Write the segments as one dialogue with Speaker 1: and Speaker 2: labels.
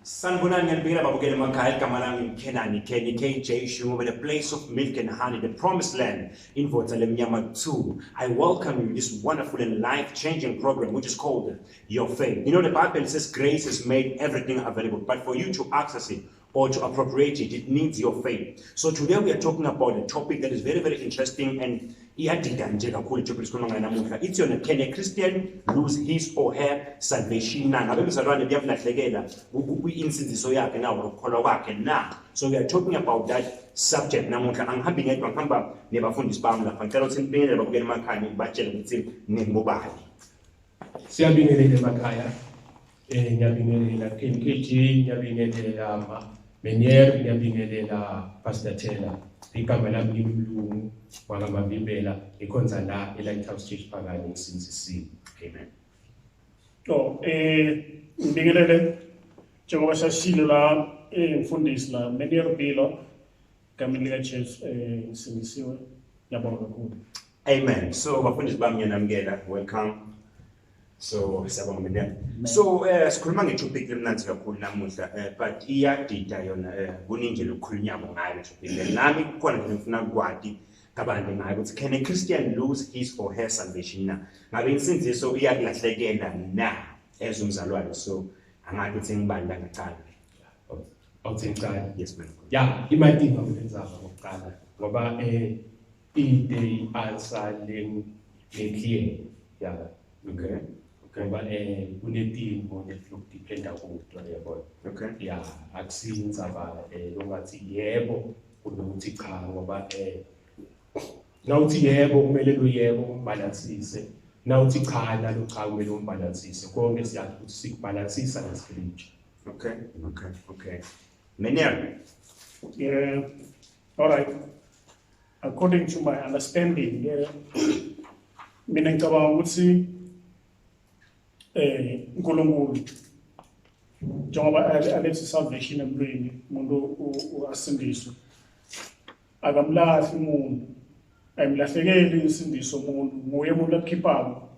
Speaker 1: Sanibonani, ngiyanibikela babukela emakhaya. Igama lami ngiKhenani Kenny KJ Shungobe, the place of milk and honey, the promised land in Lemnyama 2. I welcome you to this wonderful and life-changing program which is called Your Faith. You know, the Bible says grace has made everything available, but for you to access it or to appropriate it, it needs your faith. So today we are talking about a topic that is very, very interesting and iyadida nje kakhulu itopic esikhuluma ngayo namuhla. Ithi yona, can a Christian lose his or her salvation na? Ngabe mzalwane kuyamlahlekela insindiso yakhe na, ukukholwa kwakhe na? So we are talking about that subject namuhla. Angihambi ngedwa, ngihamba nebafundisi bami lapha. Ngicela ukuthi nibingelele babukele emakhaya, nibatshele ukuthi ningobani.
Speaker 2: Siyabingelela emakhaya. Ngiyabingelela KMKG, ngiyabingelela ma Menier, ngiyabingelela Pastor Taylor. Igama lami ngimlungu wakaMavimbela, ngikhonza la eLighthouse Church Phakane, ngisinzisiwe.
Speaker 1: Amen.
Speaker 3: Oh, ngibingelele njengoba sasishilo la, mfundisi la Menier Bilo, egameni lika Jesu, ngisindisiwe. Ngiyabonga kakhulu.
Speaker 1: Amen. So bafundisi bami, ngiyanamukela. Welcome. So siyabonga mina. So sikhuluma ngetopic lemnandzi kakhulu namuhla, but iyadida yona, kuningi lokukhulunywa ngayo topic. Nami kukhona nje ngifuna ukwati kabanti ngayo ukuthi can a Christian lose his or her salvation na? Ngabe insindiso iyakulahlekela na as umzalwane? So angathi ukuthi ngibani la ngicala.
Speaker 2: Awuthi ngicala.
Speaker 1: Yes, ma'am.
Speaker 2: Ya, imatima kulendzaba ngokuqala ngoba ide i-answer le clear. Ya.
Speaker 1: Okay.
Speaker 2: Ngoba kunetimo letokudependa kuto, yabona.
Speaker 1: Okay.
Speaker 2: Ya, akusindzaba longathi yebo kunokuthi cha, ngoba nawuthi yebo kumele lo yebo umbalansise, nawuthi cha nalo cha kumele umbalansise. Konke siyazi ukuthi sikubalansisa ngescripture.
Speaker 1: Okay. Menier.
Speaker 3: Yeah. All right. According to my understanding, yeah, mina ngicabanga ukuthi uNkulunkulu njengoba alethe salvation emntwini, umuntu asindiswe, akamlahli umuntu, ayimlahlekeli insindiso umuntu, nguye umuntu akukhiphako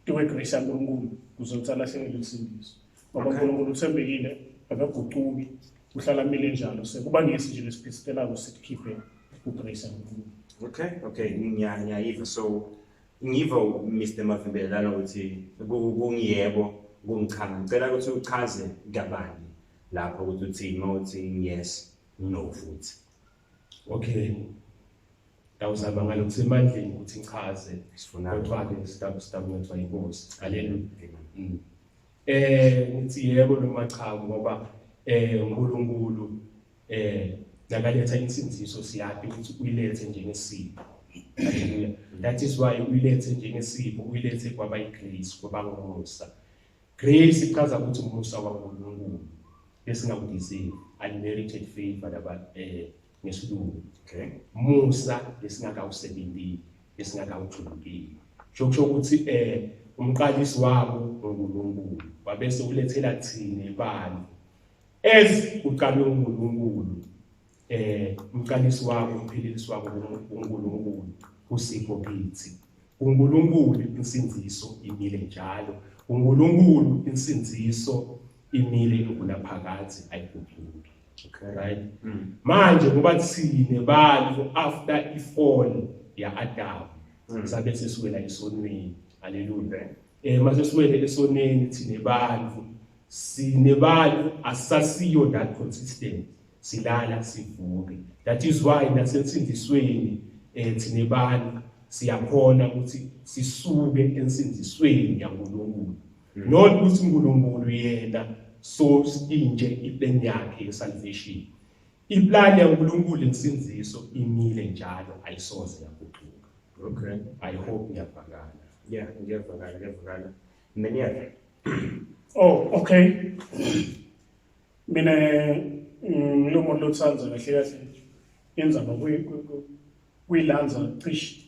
Speaker 3: tuwe grace yaNkulunkulu kuze ukuthi alahlekele insindiso, ngoba uNkulunkulu uthembekile, akaguquki, uhlala amile njalo. Sekuba ngesi nje lesiphithitelako sikhiphe kugrace yaNkulunkulu.
Speaker 1: Okay, ngiyayiva. So ngiva Mr Mavimbela lana ukuthi kungiyebo, kungicha. Ngicela ukuthi uchaze kabanzi lapho ukuthi uthini mawuthi yes, no futhi.
Speaker 2: Okay. Ngawuzama ngalokusemandleni ukuthi ngichaze.
Speaker 1: Sifuna
Speaker 2: Kodwa-ke sitamncethwa inkosi. Haleluya.
Speaker 1: Amen.
Speaker 2: Ngithi yebo noma cha ngoba uNkulunkulu nakaletha insindiso siyazi ukuthi uyilethe njengesipho. Haleluya. That is why uyilethe njengesipho, uyilethe kwaba igrace, kwaba ngumusa. Grace ichaza ukuthi umusa waNkulunkulu esingawudeserve, unmerited favor laba ngesilungu.
Speaker 1: Okay.
Speaker 2: Musa lesingakawusebenzeli, lesingakawujulukeli. Kusho ukuthi umqalisi wabo uNkulunkulu wabese ulethela thina bantu as uqalwe uNkulunkulu, umqalisi wabo, umphelelisi wabo uNkulunkulu, usipho kithi. uNkulunkulu insindiso imile njalo, uNkulunkulu insindiso imile ukunaphakade, ayiguquki.
Speaker 1: Okay.
Speaker 2: Right, manje ngoba thine bantu after ifall ya Adam sabe sesiwela esonweni, haleluya, mase siwele esonweni thine bantu, sinebantu asasiyo that consistent, silala sivuke. That is why nasensindisweni thine bantu siyakhona ukuthi sisuke ensindisweni yaNkulunkulu, not ukuthi uNkulunkulu yena so inje iplan yakhe yesalvation. Iplan yaNkulunkulu insindiso imile njalo, ayisoze yaguquka.
Speaker 1: Okay.
Speaker 2: I hope ngiyavakala.
Speaker 1: Yeah, ngiyavakala, ngiyavakala. Menier.
Speaker 3: Oh, okay. Mina lo muntu lothanda kahle kahle indzaba kuyilanza cishe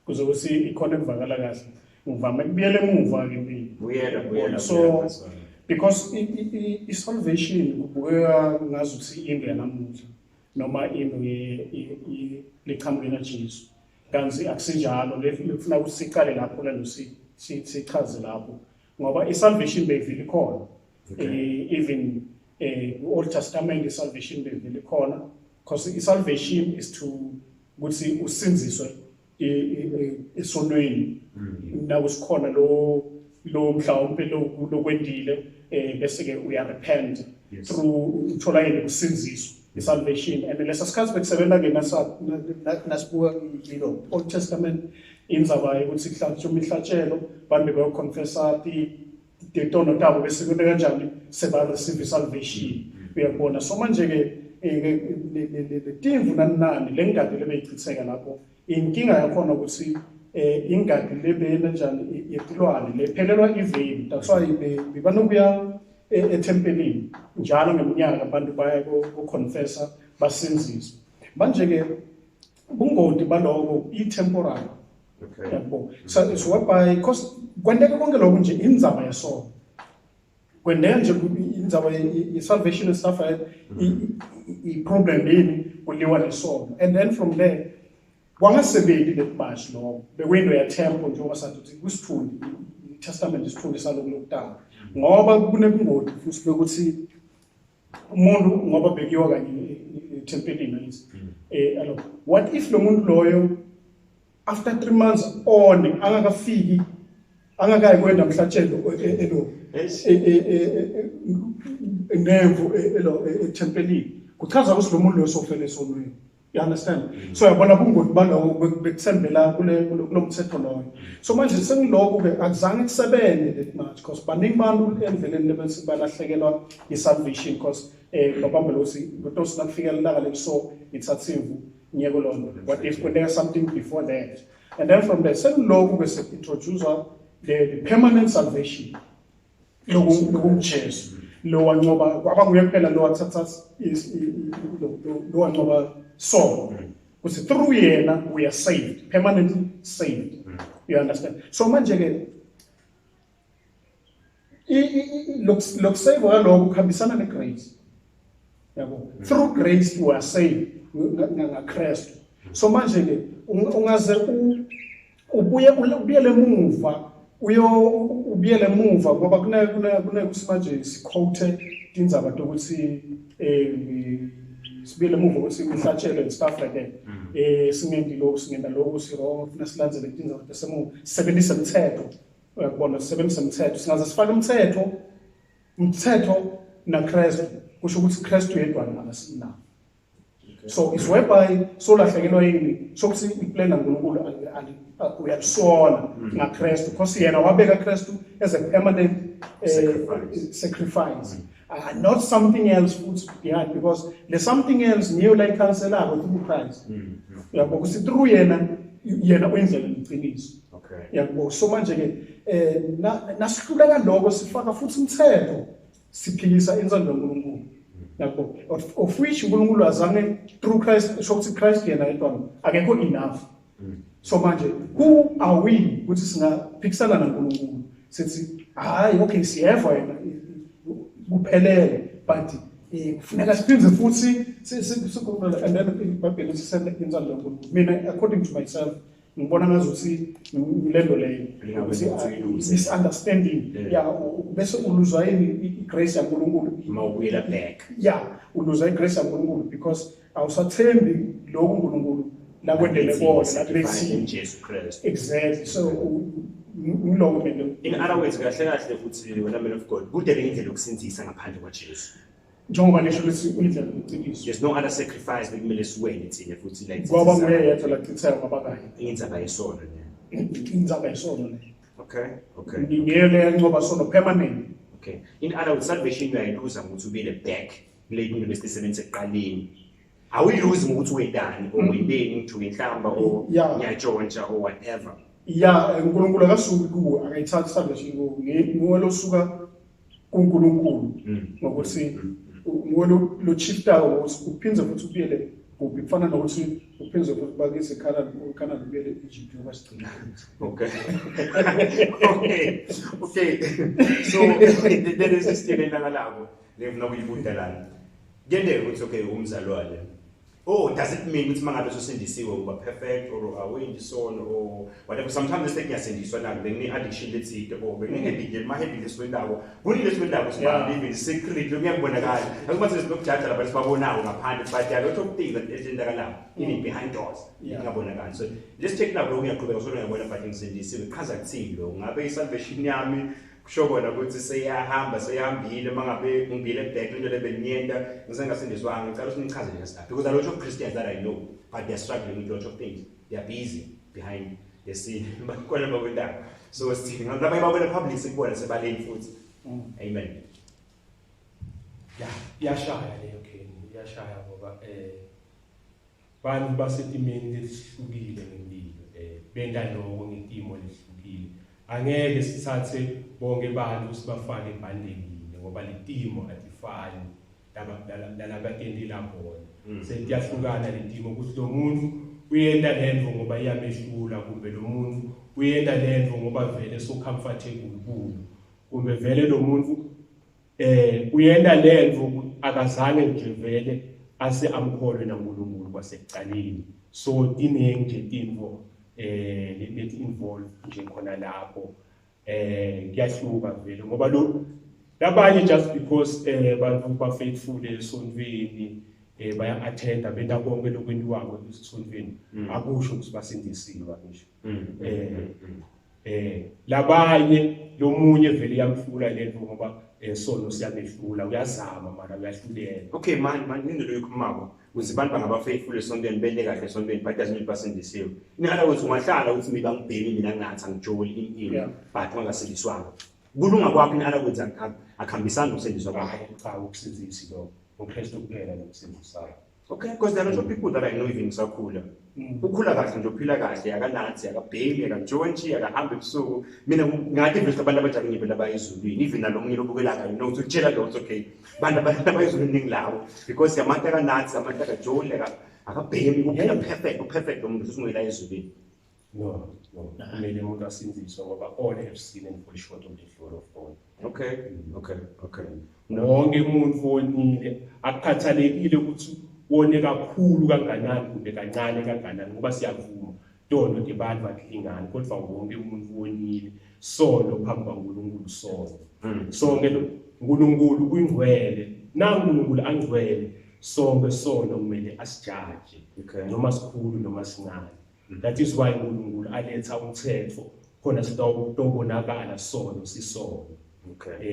Speaker 3: kuze kuthi ikhona ekuvakala kahle. Ngivame kubuyela emuva ke mina.
Speaker 1: Buyela, buyela.
Speaker 3: So
Speaker 1: buyela, Pastor.
Speaker 3: because i-salvation kubukeka ngazuthi into yanamuhla noma into leqhamuke naJesu. Kanti akusinjalo, lefuna ukuthi siqale lapho lento sichaze lapho, ngoba i-salvation beyivile ikhona. Even Old Testament salvation bevele khona, because i-salvation is to ukuthi usinziswe esonweni nakusikhona lo mhlawumbe lokwendile, bese ke uya repent through uthola yini usinziso, i-salvation. And lesa sikhathi bekusebenza ke nasibuka ilo Old Testament, indzaba yokuthi kuhlatshwe imihlatshelo, bantu beyoconfessa titono tabo, bese kwente kanjani, seba receive salvation, uyabona. So manje ke le timvu nani nani le ngadi lebeyichitheka lapho, inkinga yakhona ukuthi ingadi lebeyena njani yetilwane lephelelwa i-value. That's why bebanokuya ethempelini njalo ngeminyaka, abantu baya ku-confessa, basinziswe. Manje ke bungoti baloko i-temporary. Yabo, so whereby, cause kwenteka konke lokho nje, indzaba yesono kwenteka nje, indzaba ye-salvation and stuff like that, i-problem yini kuliwa nesono. And then from there kwangasebenti that much lokho, bekuyinto ya-temple, njengoba sathi ukuthi kusithundi i-testament, isithundi saloku lokutala, ngoba kunebungoti futhi bekuthi umuntu, ngoba bekiwa kanye ethempelini angithi, alo, what if lo muntu loyo after 3 months on angakafiki, angakayi kwenda mhlatshelo elo nemvu elo ethempelini, kuchaza ukuthi lo muntu loyo sofele esonweni, you understand? So yabona bungoti baloko bekuthembela kule kulo mthetho loyo. So manje sengilokhu ke akuzange kusebenze that much, because baningi bantu endleleni lebese balahlekelwa i-salvation, because babambe lokuthi kutosi nakufika ilanga leliso ngithatha imvu ngiyeko lona. What if kwenteka something before that? And then from there sengilokhu ke se-introduce the permanent salvation lokunguJesu, lo wancoba, kwaba nguye kuphela lo wathatha lo wancoba sono, kuthi through yena we are saved, permanently saved, you understand? So manje ke lokusave kwaloko kuhambisana negrace, yabo. Through grace we are saved ngaKristu. So manje ke ungaze ubuye ubuyele emuva, uyo ubuyele emuva, ngoba kune kusimanje siquote tindzaba tokuthi sibuyele emuva ukuthi imihlatshelo and stuff like that, singendi lokhu, singenda lokhu, si wrong, funa silandzele tindzaba tasemuva, sisebenzise umthetho, uyakubona, sisebenzise umthetho. Singaze sifake umthetho naKristu, kusho ukuthi Kristu yedwa akasinawo. So it's whereby solahlekelwa yini, sokuthi iplan kaNkulunkulu uyalisola ngaKristu, because yena wabeka Kristu as a permanent
Speaker 1: Sacrifice.
Speaker 3: Sacrifice, not something else futhi behind, because the something else ngiyo la ikhanselako through Christ, uyabo, ukuthi through yena uyindlela neqiniso. Yabo, so manje ke nasihluleka lokho, sifaka futhi umthetho, siphikisa intsando kaNkulunkulu, yabo, of which uNkulunkulu azange through Christ, sho ukuthi Christ yena yedwa akekho enough. So manje who are we ukuthi singaphikisana naNkulunkulu, sithi hayi, okay, siyeva yena kuphelele, but kufuneka siphinde futhi and then iBhayibheli lisisende intsando kaNkulunkulu. Mina, according to myself, ngibona ngazuthi ngilento leyo ukuthi misunderstanding. Yeah, bese uluzwa yini i-grace yaNkulunkulu.
Speaker 1: Uma ubuyela back.
Speaker 3: Yeah, uluza igrace yaNkulunkulu because awusathembi lokhu uNkulunkulu lakwendele kona
Speaker 1: sacrifice in
Speaker 3: lakulethile.
Speaker 1: Jesu Christ.
Speaker 3: Exactly, so ngiloko mina.
Speaker 1: In other words, kahle kahle futhi wena, man of God, kude le indlela yokusindzisa ngaphandle kwaJesu.
Speaker 3: Njengoba nisho ukuthi uyindlela neqiniso.
Speaker 1: There's no other sacrifice bekumele siwele thina futhi like
Speaker 3: Kwaba nguye yedwa lachitheka kwabakanye.
Speaker 1: Indzaba yesono ne.
Speaker 3: Indzaba yesono le.
Speaker 1: Okay.
Speaker 3: Ngiyo le yancoba sono permanent.
Speaker 1: Okay. In other words, salvation uyayiluza ngokuthi ubuyele back kule into besisebenzisa ekuqaleni. Awuyiluzi ngokuthi wendani or wendeni, ngithuka inhlamba or ngiyatshontsha or whatever.
Speaker 3: Ya, uNkulunkulu akasuki kuwe, akayithathi salvation kuwe. Nguwe losuka kuNkulunkulu ngokuthi nguwe lo shiftayo ngokuthi uphinde futhi ubuyele kuphi, kufana nokuthi uphinde futhi bakise eCanaan, uCanaan ubuyele e-Egypt yoba sigcina.
Speaker 1: Okay. So there is this thing enangalako lefuna ukuyibuda lana. Kuyenteka ukuthi okay, umzalwane Oh, does it mean ukuthi mangabe usindisiwe uba perfect or awenzi isono or whatever? Sometimes let's take ngiyasindiswa na bengine addiction letsite or bengine habit, ma habit lesiwendako, kunini lesiwendako sibamba even secret lokuyabonakala. Akumathi sinokujaja lapha sibabonayo ngaphandle, but there are a lot of things that ezenzakalayo even behind doors ingabonakali. So let's take now lokhu, ngiyaqhubeka so ngiyabona, but ngisindisiwe chaza kuthini lo? Ngabe i-salvation yami kusho kona ukuthi seyahamba, seyahambile mangabe ngibile back into lebenyenda ngisengasindiswanga? Ngicela ukuthi nichaze nje stuff, because a lot of Christians that I know, but they're struggling with a lot of things. They are busy behind the scene, bakhona bakwendaba. So sithini ngabanye babona public, sikubona sebaleni futhi? Amen.
Speaker 2: Ya, iyashaya leyo, Kenny, iyashaya ngoba bantu basetimeni lesihlukile ngempilo, benta lokho ngetimo lehlukile. Angeke sithathe bonke abantu sibafake ebhandeni ngoba letimo atifani lalabatentela bona. Setiyahlukana letimo ukuthi lo muntu uyenta lento ngoba iyamehlula, kumbe lo muntu uyenta lento ngoba vele so comfortable kuyo, kumbe vele lo muntu uyenta lento akazange nje vele ase amkholwe naNkulunkulu kwasekuqaleni. So tiningi nje tintfo leti involve nje khona lapho. Kuyahluka vele ngoba lo labanye just because bantu ba faithful esontweni, baya attenda, benta konke lokwentiwako esontweni, akusho ukuthi basindisiwe ngisho. Labanye lomunye vele iyamhlula lento ngoba sono siyamehlula, uyazama mara uyahluleka.
Speaker 1: Okay man, man into leyo ikhulumako ukuze abantu bangaba faithful esontweni, bente kahle esontweni, but doesn't mean basindisiwe. In other words, ungahlala ukuthi mina ngibhemi, mina ngathi angijoli in in but ungasindiswanga. Kulunga kwakho, in other words, akuhambisani nokusindiswa kwakho.
Speaker 2: Hayi cha, ukusindisi lo uKristu kuphela lokusindisayo.
Speaker 1: Okay, because there are a lot of people that I know, even ngisakhula, ukhula kahle nje, uphila kahle, akanathi, akabhemi, akajontshi, akahambi ebusuku. Mina ngathi vele abantu abanjalo ngivela abayezulwini. Even nalo munye lobukelayo, you know ukuthi utshela lo ukuthi okay, bantu abayezulwini ningilawo, because abantu akanathi, abantu akajoli, akabhemi, uphila perfect, uperfect lo muntu, usunguyela ezulwini.
Speaker 2: No, kumele umuntu asindziswe ngoba all have sinned and fall short of the glory of God.
Speaker 1: Okay.
Speaker 2: Wonke umuntu wonile, akukhathalekile ukuthi wone kakhulu kanganani kumbe kancane kanganani, ngoba siyavuma tono tebantu atilingani, kodwa wonke umuntu wonile. Sono phambi kwaNkulunkulu sono. Sonke uNkulunkulu uyingcwele, na uNkulunkulu angcwele, sonke sono kumele asijaje, noma sikhulu noma sincane. That is why uNkulunkulu aletha umthetho khona sitawubonakala sono sisono.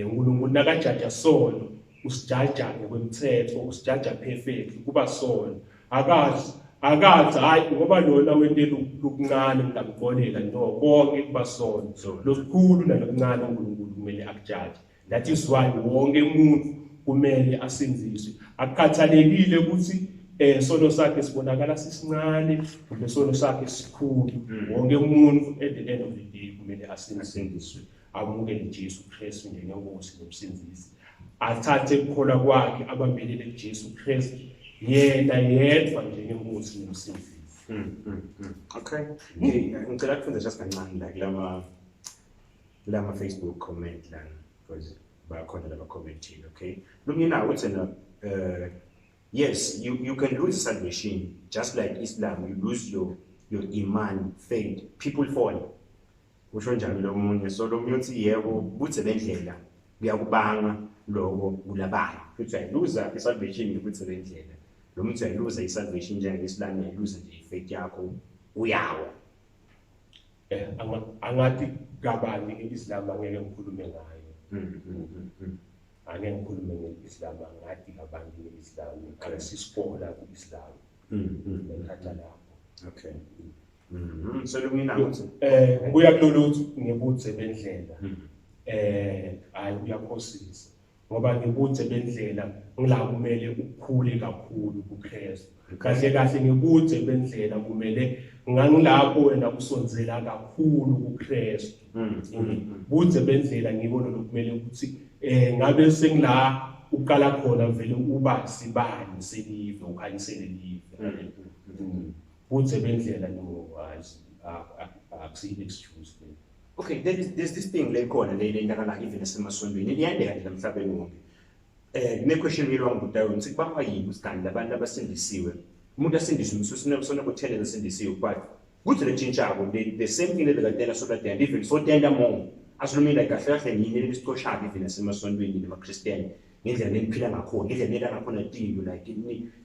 Speaker 2: uNkulunkulu nakajaja sono usijaja ngokwemthetho, usijaja perfect kuba sono. Akazi hayi ngoba lona wente lokuncane ngingamxolela, no, konke kuba sono. Lokukhulu nalokuncane uNkulunkulu kumele akujaje. That is why wonke umuntu kumele asindziswe, akukhathalekile ukuthi sono sakhe sibonakala sisincane kumbe sono sakhe sikhulu. Wonke umuntu at the end of the day kumele asindziswe, amukele Jesu Kristu njengenkosi nomsindisi, athathe ukukholwa kwakhe abambelele kuJesu Kristu yena yedwa njengenkosi nomsindisi.
Speaker 1: Okay. Ngicela kufunda just kancane la kulama Facebook comment lana, because bakhona laba commentile, okay? Lomunye nawo uthi na yes, you can lose salvation just like Islam, you lose your iman, faith. People fall. Usho njalo lo munye. So lo munye uthi yebo, budze bendlela kuyakubanga lokho kulabanye. Futhi uyayiluza i-salvation ngobudze bendlela. Lo muntu uyayiluza i-salvation njenge-Islam, uyayiluza nje i-faith yakho, uyawa.
Speaker 2: Angathi kabani nge-Islam, angeke ngikhulume ngayo. Angeke ngikhulume nge-Islam, angathi kabani nge-Islam. Akasisikola ku-Islam. Ngithatha lapho.
Speaker 1: Okay. So lo munye nawo uthi
Speaker 2: Ngibuya kulolu ngebudze bendlela. Hayi, uyaphosisa. Ngoba ngebudze bendlela ngila kumele ukhule kakhulu kuKristu. Kahle kahle ngebudze bendlela kumele ngangilapho wena usondzela kakhulu kuKristu. Budze bendlela ngibona lokumele ukuthi ngabe sengila uqala khona vele uba sibani selive, ukhanyisele live. Budze bendlela no, akusiyi excuse le.
Speaker 1: Okay, there's this thing le khona le lentakala even esemasontweni, iyandeka nje emhlabeni wonke. Kune question yelwa ngibuta yona ukuthi kubangwa yini ukuthi kanti labantu abasindisiwe Umuntu asindiswe usina ku-10 asindisiwe, but kuthi le tshintshako the same thing lebekatela so that they are different, so tenda more. Asilumi like kahle kahle yini lesicoshaka even nasemasontweni nema-Christian ngendlela neniphila ngakhona, ngendlela nela ngakhona tinto, like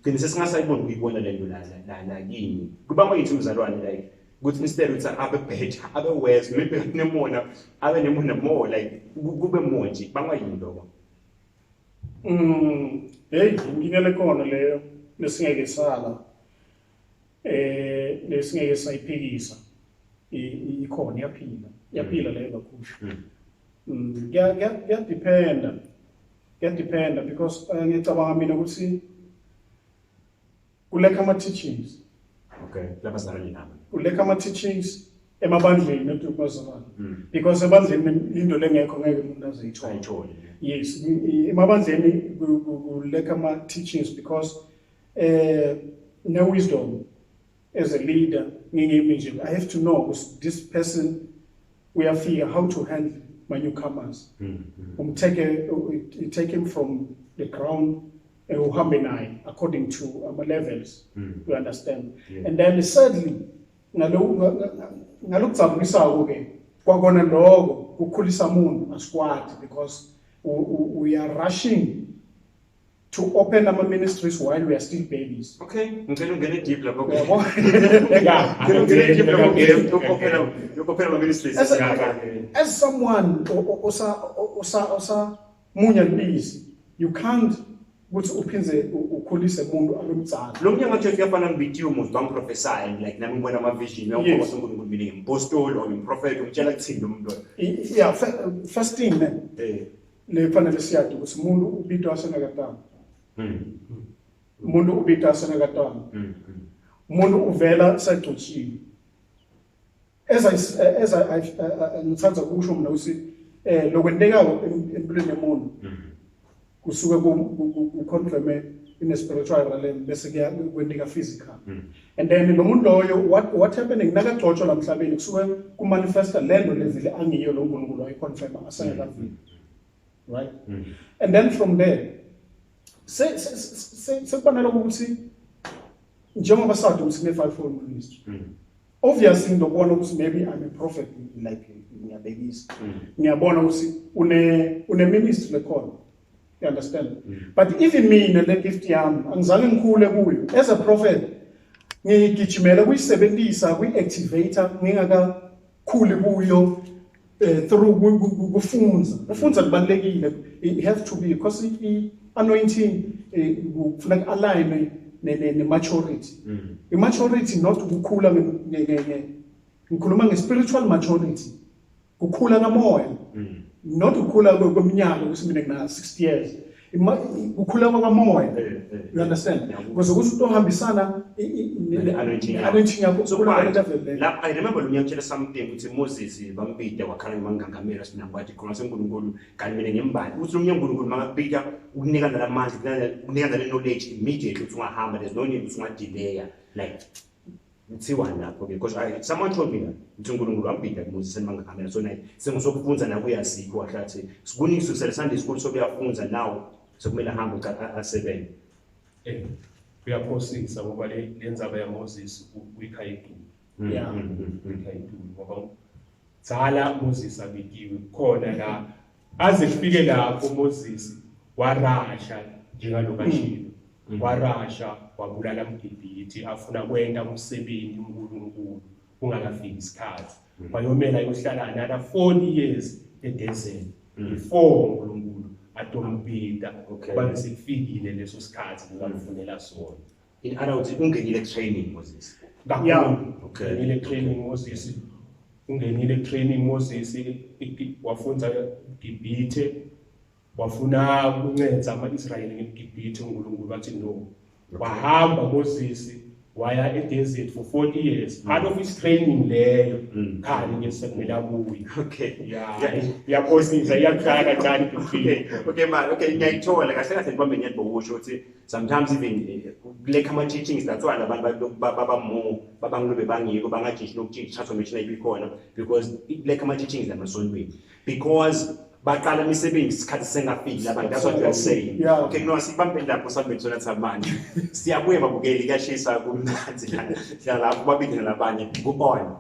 Speaker 1: gcine sesingasayiboni ukuyibona le nto la kini. Kuba yithi umzalwane like ukuthi instead ukuthi abe better, abe worse, maybe nemona, abe nemona more, like kube more nje, bangwa yini lokho?
Speaker 3: Hey, inkinga lekhona leyo lesingeke sala lesingeke sayiphikisa, ikhona, iyaphila, iyaphila leyo kakhulu. Kuyadependa because ngicabanga mina ukuthi kulekha ama teachings.
Speaker 1: Okay, labazalwane nabo.
Speaker 3: Kulekha ama teachings emabandleni, not kubazalwane, because ebandleni into lengekho ngeke umuntu azeyithole.
Speaker 1: Ayithole.
Speaker 3: Yes, emabandleni kulekha ama teachings because no wisdom as a leader ngingimi nje, I have to know ukuthi this person uyafika, how to handle my newcomers, umtake, you take him from the ground, uhambe naye according to ama levels, you understand?
Speaker 1: Yeah.
Speaker 3: And then sadly ngalokudzabukisako ke kwakona lokho kukhulisa umuntu asikwati because we are rushing to open our ministries while we are still babies.
Speaker 1: Okay, ngicela ungene deep lapho.
Speaker 3: Uyabo?
Speaker 2: Yeah.
Speaker 1: Ngicela ungene deep lapho, yokuphela ama ministries.
Speaker 3: As someone osa munya lubisi, you can't ukuthi uphindze ukhulise umuntu abemdzala.
Speaker 1: Lo mnyango church kuyafana ngibitiwe muzi bamprophesy, like nami ngibona ama vision uyangibona uNkulunkulu mina ngimpostoli or ngimprofet, ungitshela kuthini lo muntu.
Speaker 3: Yeah, first thing ne le kufanele siyade ukuthi umuntu ubitwa asengakatani. Umuntu ubitwa asengakatani. Umuntu uvela segcotshiwe. As I ngithanda ukusho mina ukuthi lokwentekako empilweni yomuntu kusuke ku-confirme in a spiritual realm, bese kuya kwenteka physical. And then lo muntu loyo, what happening nakagcotshwa la emhlabeni, kusuke kumanifesta lento levele angiyo lo uNkulunkulu wayiconfirma asengakaveli, right? And then from there sekubanele ukuthi njengoba sazi ukuthi kune-fivefold ministry, obviously ngizobona ukuthi maybe I'm a prophet, like ngiyabekisa, ngiyabona ukuthi une ministry lekhona, you understand? But even mina le gift yami angizange ngikhule kuyo as a prophet, ngigijimela kuyisebenzisa, kuyi-activate ngingakakhuli kuyo through kufunza. Kufunza kubalulekile, it have to be, because i-anointing kufuneka align ne-maturity. I-maturity not ukukhula ngikhuluma nge-spiritual maturity, kukhula kamoya, not ukukhula kweminyaka ukuthi mina ngina 60 years. Kukhula kwakamoya, you understand? Because ukuthi utohambisana
Speaker 1: Ne-anointing yakho.
Speaker 3: Ne-anointing yakho
Speaker 1: So
Speaker 3: ukhula
Speaker 1: manje,
Speaker 3: ngale level leyo.
Speaker 1: Lapha I remember lo ngiyakutshela something ukuthi Moses bambida wakhala ngemangangamela sinangwathi khona seNkulunkulu kanti mina ngimbali uthi lo uNkulunkulu makakubida ukunika nalamandla, ukunika nale knowledge immediately ukuthi ungahamba, there's no need ukuthi ungadelaya, like kuthiwani lapho ke? Because someone told me that ukuthi uNkulunkulu wambida kuMoses emangangamela, so naye sengisokufunza nakuye asikho wahlathi sikuningi susele Sunday school sokuyafunza, now sekumele ahambe asebenze.
Speaker 2: Uyaphosisa ngoba le ndzaba yaMoses uyikhaya idulu. Uyikhaya idulu ngoba dzala Moses abikiwe khona la aze kufike lapho Moses warasha njengalokhu ashilo, warasha wabulala umGibhithe afuna kwenta umsebenzi uNkulunkulu kungakafiki isikhathi, wayomela ayohlala another 40 years edesert before uNkulunkulu atombida ngoba besekufikile leso sikhathi bekamfunela sona.
Speaker 1: In other words, ungenile training Moses.
Speaker 2: Kakhulu. Ungenile training Moses, ungenile training Moses, wafunza Gibhithe, wafuna ukuncedza ama-Israyeli ngeGibhithe, uNkulunkulu wathi no. Wahamba Moses waya edesert for 40 years, part of his training leyo, khani ke sekumele abuye. Ya, iyaphosisa, iyakuhlala kancane between.
Speaker 1: Okay, man, okay, ngiyayithola kahle kahle ngibambe nyathi bokusho ukuthi sometimes even kulekha ama teachings, that's why abantu baba more babangilube bangiko bangajintshi nokutshintsha transformation ayibikhona because kulekha ama teachings lamasontweni because Baqala imisebenzi isikhathi sengafiki labantu. That's what you are saying.
Speaker 3: Yeah.
Speaker 1: Okay, no, sibambe lapho sambe thola thamani. Siyabuya babukeli, kuyashisa, kumnandi la. Siya lapho babili nalabanye. Ku-on.